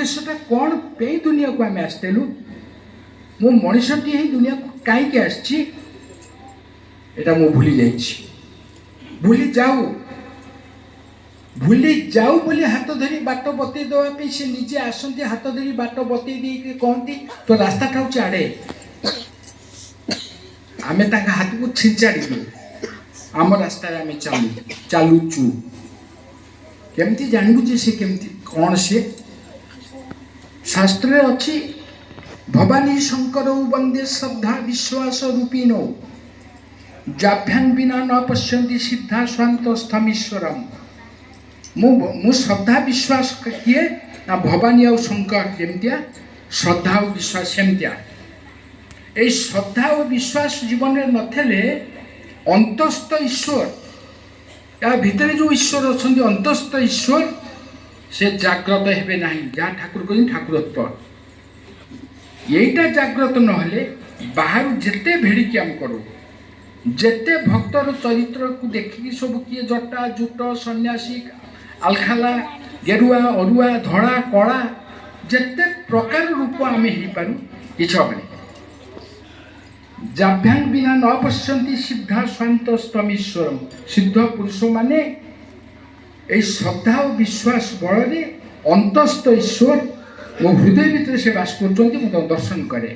ଉଦ୍ଦେଶ୍ୟଟା କ'ଣ ପାଇଁ ଦୁନିଆକୁ ଆମେ ଆସିଥିଲୁ, ମୁଁ ମଣିଷଟିଏ ହିଁ ଦୁନିଆକୁ କାହିଁକି ଆସିଛି, ଏଇଟା ମୁଁ ଭୁଲି ଯାଇଛି। ଭୁଲି ଯାଉ, ଭୁଲି ଯାଉ ବୋଲି ହାତ ଧରି ବାଟ ବତେଇ ଦେବା ପାଇଁ ସେ ନିଜେ ଆସନ୍ତି। ହାତ ଧରି ବାଟ ବତେଇ ଦେଇକି କହନ୍ତି, ତୋ ରାସ୍ତାଟା ହେଉଛି ଆଡ଼େ। ଆମେ ତାଙ୍କ ହାତକୁ ଛିଞ୍ଚାଡ଼ି ଦେଉ, ଆମ ରାସ୍ତାରେ ଆମେ ଚାଲୁଛୁ। କେମିତି ଜାଣିବୁ ଯେ ସେ କେମିତି କ'ଣ? ସିଏ ଶାସ୍ତ୍ରରେ ଅଛି, ଭବାନୀ ଶଙ୍କର ବନ୍ଦେ ଶ୍ରଦ୍ଧା ବିଶ୍ୱାସ ରୂପିଣୌ, ଯାଭ୍ୟାଂ ବିନା ନ ପଶ୍ୟନ୍ତି ସିଦ୍ଧା ସ୍ୱାନ୍ତସ୍ଥମୀଶ୍ୱରମ। ମୁଁ ଶ୍ରଦ୍ଧା ବିଶ୍ୱାସ କିଏ ନା ଭବାନୀ ଆଉ ଶଙ୍କର ଯେମିତିଆ, ଶ୍ରଦ୍ଧା ଆଉ ବିଶ୍ୱାସ ସେମିତିଆ। ଏଇ ଶ୍ରଦ୍ଧା ଓ ବିଶ୍ୱାସ ଜୀବନରେ ନଥିଲେ ଅନ୍ତସ୍ଥ ଈଶ୍ୱର, ୟା ଭିତରେ ଯେଉଁ ଈଶ୍ୱର ଅଛନ୍ତି, ଅନ୍ତସ୍ଥ ଈଶ୍ୱର, ସେ ଜାଗ୍ରତ ହେବେ ନାହିଁ। ଯାହା ଠାକୁର କହିଛନ୍ତି ଠାକୁରତ୍ୱ, ଏଇଟା ଜାଗ୍ରତ ନହେଲେ ବାହାରୁ ଯେତେ ଭେଡ଼ିକି ଆମେ କରୁ, ଯେତେ ଭକ୍ତର ଚରିତ୍ରକୁ ଦେଖିକି ସବୁ କିଏ ଜଟା ଜୁଟ ସନ୍ନ୍ୟାସୀ, ଆଲଖାଲା, ଗେରୁଆ, ଅରୁଆ, ଧଳା, କଳା, ଯେତେ ପ୍ରକାର ରୂପ ଆମେ ହେଇପାରୁ, କିଛି ହେବନି। ଯାଭ୍ୟାଂ ବିନା ନ ପଶ୍ୟନ୍ତି ସିଦ୍ଧା ସ୍ୱାନ୍ତସ୍ଥମୀଶ୍ୱରମ। ସିଦ୍ଧ ପୁରୁଷମାନେ ଏଇ ଶ୍ରଦ୍ଧା ଓ ବିଶ୍ୱାସ ବଳରେ ଅନ୍ତସ୍ଥ ଈଶ୍ୱର ମୋ ହୃଦୟ ଭିତରେ ସେ ବାସ କରୁଛନ୍ତି, ମୁଁ ତାଙ୍କୁ ଦର୍ଶନ କରେ।